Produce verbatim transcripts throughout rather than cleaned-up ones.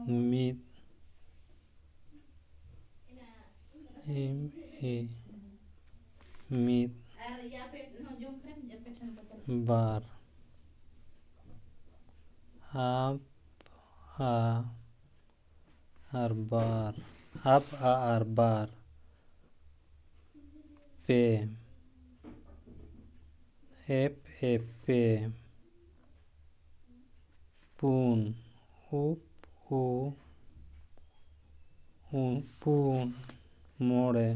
ᱢᱤᱫ᱾ ᱮᱢ ᱮ ᱢᱤᱫ᱾ ᱵᱟᱨ᱾ ᱟᱯ ᱟ ᱟᱨ ᱵᱟᱨ᱾ ᱟᱯ ᱟ ᱟᱨ ᱵᱟᱨ᱾ ᱯᱮ᱾ ᱮᱯ ᱮ ᱯᱮ᱾ ᱯᱩᱱ᱾ ᱩᱯ ᱩ ᱩ ᱯᱩᱱ᱾ ᱢᱚᱬᱮ᱾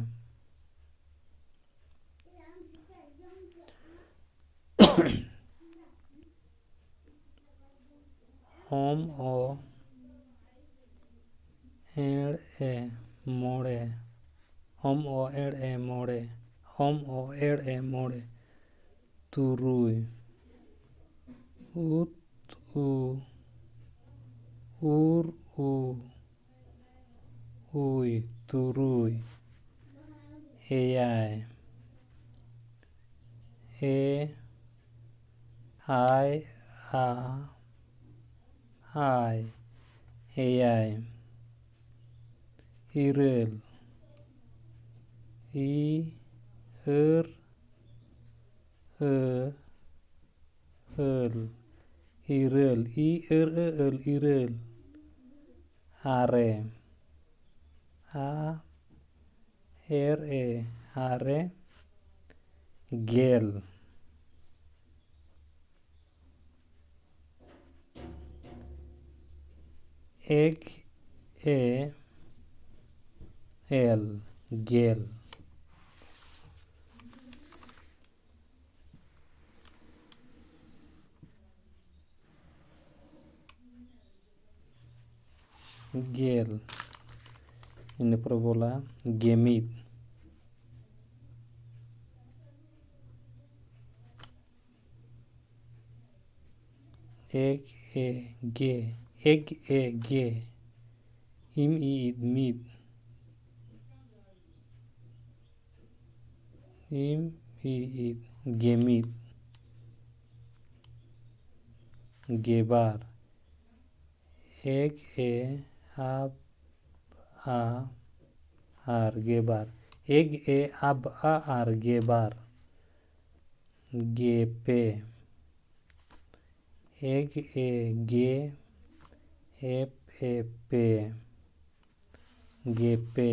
ᱚᱢ ᱚ ᱮᱲ ᱮ ᱢᱚᱬᱮ᱾ ᱚᱢ ᱚ ᱮᱲ ᱮ ᱢᱚᱬᱮ᱾ ᱚᱢ ᱚ ᱮᱲ ᱮ ᱢᱚᱬᱮ᱾ ᱛᱩᱨᱩᱭ᱾ ᱩᱛ ᱩ ᱩᱨ ᱩ ᱩᱭ᱾ ᱛᱩᱨᱩᱭ᱾ ᱮᱭᱟᱭ᱾ ᱮ ᱟᱭ ᱟ ᱟᱭ᱾ ᱮᱭᱟᱭ᱾ ᱤᱨᱟᱹᱞ᱾ ᱤ ᱟᱹᱨ ᱟᱹ ᱟᱹᱞ᱾ ᱤᱨᱟᱹᱞ᱾ ᱤ ᱟᱹᱨ ᱟᱹ ᱟᱹᱞ᱾ ᱤᱨᱟᱹᱞ᱾ ᱟᱨᱮ᱾ ᱟ ᱮᱨ ᱮ ᱟᱨᱮ᱾ ᱜᱮᱞ᱾ ᱮᱠ ᱮ ᱮᱞ᱾ ᱜᱮᱞ᱾ ᱜᱮᱞ᱾ ᱤᱱᱟᱹ ᱯᱚᱨᱮ ᱵᱚᱞᱟ ᱜᱮᱢᱤᱫ᱾ ᱮᱠ ᱮ ᱜᱮ᱾ ᱮᱠ ᱮ ᱜᱮ᱾ ᱤᱢ ᱤ ᱤᱫ ᱢᱤᱫ᱾ ᱤᱢ ᱤ ᱤᱫ ᱜᱮᱢᱤᱫ᱾ ᱜᱮᱵᱟᱨ᱾ ᱮᱠ ᱮ ᱟᱵ ᱟ ᱟᱨ ᱜᱮᱵᱟᱨ᱾ ᱮᱠ ᱮ ᱟᱵ ᱟ ᱟᱨ ᱜᱮᱵᱟᱨ᱾ ᱜᱮᱯᱮ᱾ ᱮᱠ ᱮ ᱜᱮ, ᱮᱯ ᱮ ᱯᱮ᱾ ᱜᱮᱯᱮ᱾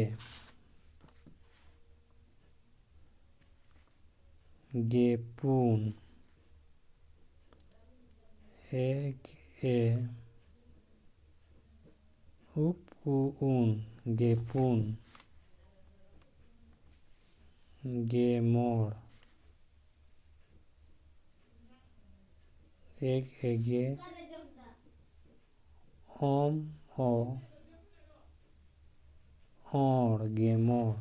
ᱜᱮᱯᱩᱱ᱾ ᱮᱠ ᱮ ᱩᱯ ᱩ ᱩᱱ᱾ ᱜᱮᱯᱩᱱ᱾ ᱜᱮᱢᱚᱬ᱾ ᱮᱠ ᱮ ᱜᱮ ᱚᱢ ᱚ ᱚᱬ᱾ ᱜᱮᱢᱚᱬ᱾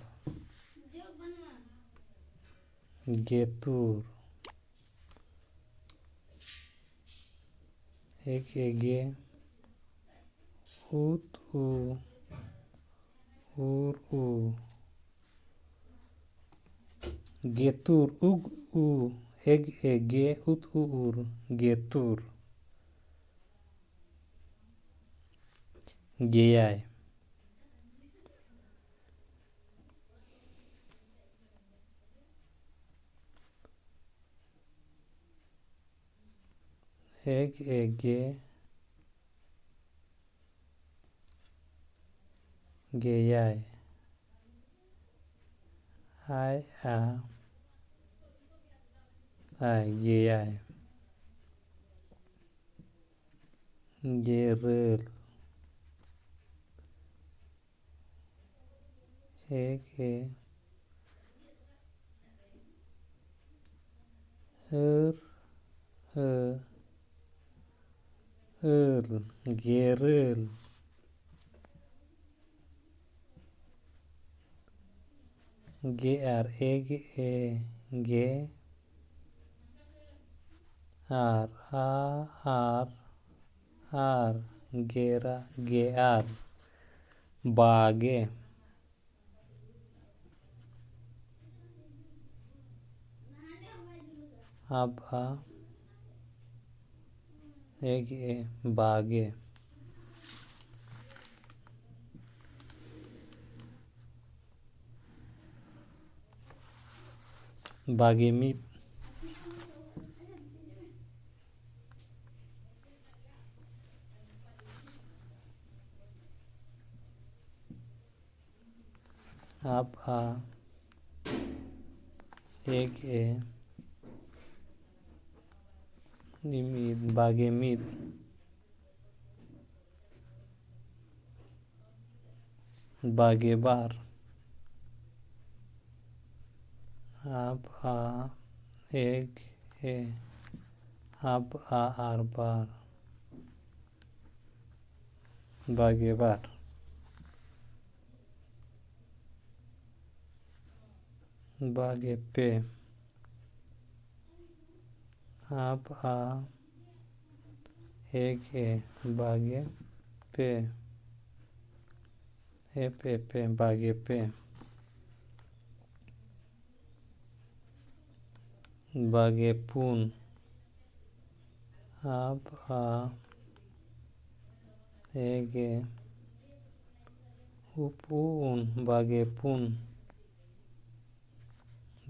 ᱜᱮᱛᱩᱨ᱾ ᱮᱠ ᱮ ᱜᱮ ᱩᱛ ᱩ ᱩᱨ ᱩ᱾ ᱜᱮᱛᱩᱨ ᱩᱜ ᱩ᱾ ᱮᱠ ᱮ ᱜᱮ ᱩᱛ ᱩ ᱩᱨ᱾ ᱜᱮᱛᱩᱨ᱾ ᱜᱮᱭᱟᱭ᱾ ᱮᱠ ᱮ ᱜᱮ ᱜᱮᱭᱟᱭ᱾ ᱟᱭ ᱟ ᱟᱭ᱾ ᱜᱮᱭᱟᱭ᱾ ᱜᱮᱨᱟᱹᱞ᱾ ᱮᱠ ᱮ ᱟᱹᱨ ᱟᱹ ᱟᱹᱞ᱾ ᱜᱮᱨᱟᱹᱞ᱾ ᱜᱮ ᱟᱨ ᱮ ᱜᱮ ᱮ ᱜᱮ ᱟᱨ ᱟ ᱟᱨ ᱟᱨ ᱜᱮᱨᱟ ᱜᱮ ᱟᱨ᱾ ᱵᱟᱜᱮ᱾ ᱟᱵ ᱟ ᱮᱠ ᱮ, ᱵᱟᱜᱮ᱾ ᱵᱟᱜᱮ ᱢᱤᱫ᱾ ᱟᱯ ᱟ, ᱮᱠ ᱮ, ᱢᱤᱫ, ᱵᱟᱜᱮ ᱢᱤᱫ᱾ ᱵᱟᱜᱮ ᱵᱟᱨ᱾ ᱟᱯ ᱟ, ᱮᱠ ᱮ, ᱟᱯ ᱟ ᱟᱨ ᱵᱟᱨ᱾ ᱵᱟᱜᱮ ᱵᱟᱨ᱾ ᱵᱟᱜᱮ ᱯᱮ᱾ ᱟᱯ ᱟ, ᱮᱠ ᱮ, ᱵᱟᱜᱮ ᱯᱮ᱾ ᱮᱯ ᱮ ᱯᱮ, ᱵᱟᱜᱮ ᱯᱮ᱾ ᱵᱟᱜᱮ ᱯᱩᱱ᱾ ᱟᱯ ᱟ, ᱮᱠ ᱮ, ᱩᱯ ᱩ ᱩᱱ, ᱵᱟᱜᱮ ᱯᱩᱱ᱾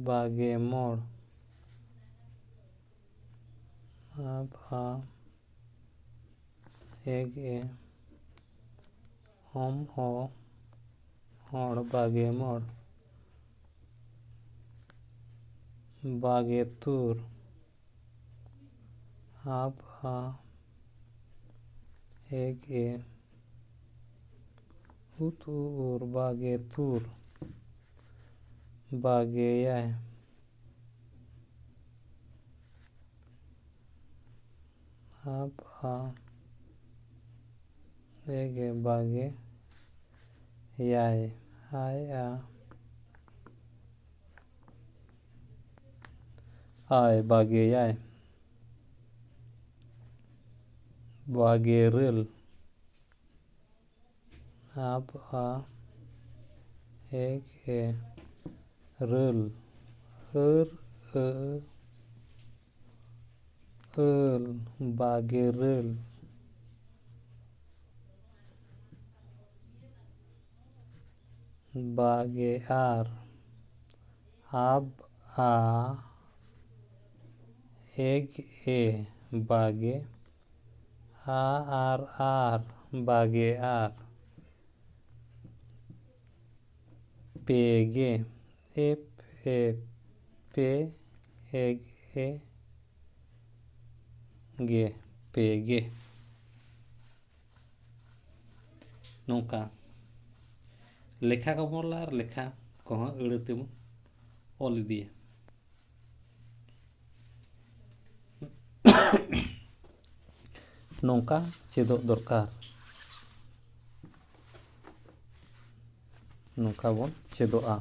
ᱵᱟᱜᱮ ᱢᱚᱬ᱾ ᱟᱯ ᱟ, ᱮᱠ ᱮ, ᱚᱢ ᱚ, ᱚᱲ, ᱵᱟᱜᱮ ᱢᱚᱬ᱾ ᱵᱟᱜᱮ ᱛᱩᱨ᱾ ᱟᱯ ᱟ, ᱮᱠ ᱮ, ᱩᱛ ᱩ ᱩᱨ, ᱵᱟᱜᱮ ᱛᱩᱨ᱾ ᱵᱟᱜᱮ ᱮᱭᱟᱭ᱾ ᱟᱯ ᱟ, ᱮᱠ ᱮ, ᱵᱟᱜᱮ ᱮᱭᱟᱭ᱾ ᱟᱭ ᱟ, ᱟᱭ, ᱵᱟᱜᱮ ᱮᱭᱟᱭ᱾ ᱵᱟᱜᱮ ᱤᱨᱟᱹᱞ᱾ ᱟᱯ ᱟ, ᱮᱠ ᱮ, ᱤᱨᱟᱹᱞ᱾ ᱟᱹᱨ ᱟᱹ, ᱟᱹᱞ, ᱵᱟᱜᱮ ᱨᱟᱹᱞ, ᱵᱟᱜᱮ ᱟᱨ, ᱟᱵ ᱟ, ᱮᱜ ᱮ, ᱵᱟᱜᱮ, ᱟ ᱟᱨ ᱟᱨ, ᱵᱟᱜᱮ ᱟᱨ, ᱯᱮ ᱜᱮ, ᱮᱯ ᱮ, ᱯᱮ, ᱮᱜ ᱮ, ᱜᱮ, ᱯᱮ ᱜᱮ᱾ ᱱᱚᱝᱠᱟ ᱞᱮᱠᱷᱟ ᱠᱚᱵᱚᱱ ᱚᱞᱟ ᱟᱨ ᱞᱮᱠᱷᱟ ᱠᱚᱦᱚᱸ ᱟᱹᱲᱟᱹ ᱛᱮᱵᱚᱱ ᱚᱞ ᱤᱫᱤᱭᱟ᱾ ᱱᱚᱝᱠᱟ ᱪᱮᱫᱚᱜ ᱫᱚᱨᱠᱟᱨ᱾ ᱱᱚᱝᱠᱟ ᱵᱚᱱ ᱪᱮᱫᱚᱜᱼᱟ᱾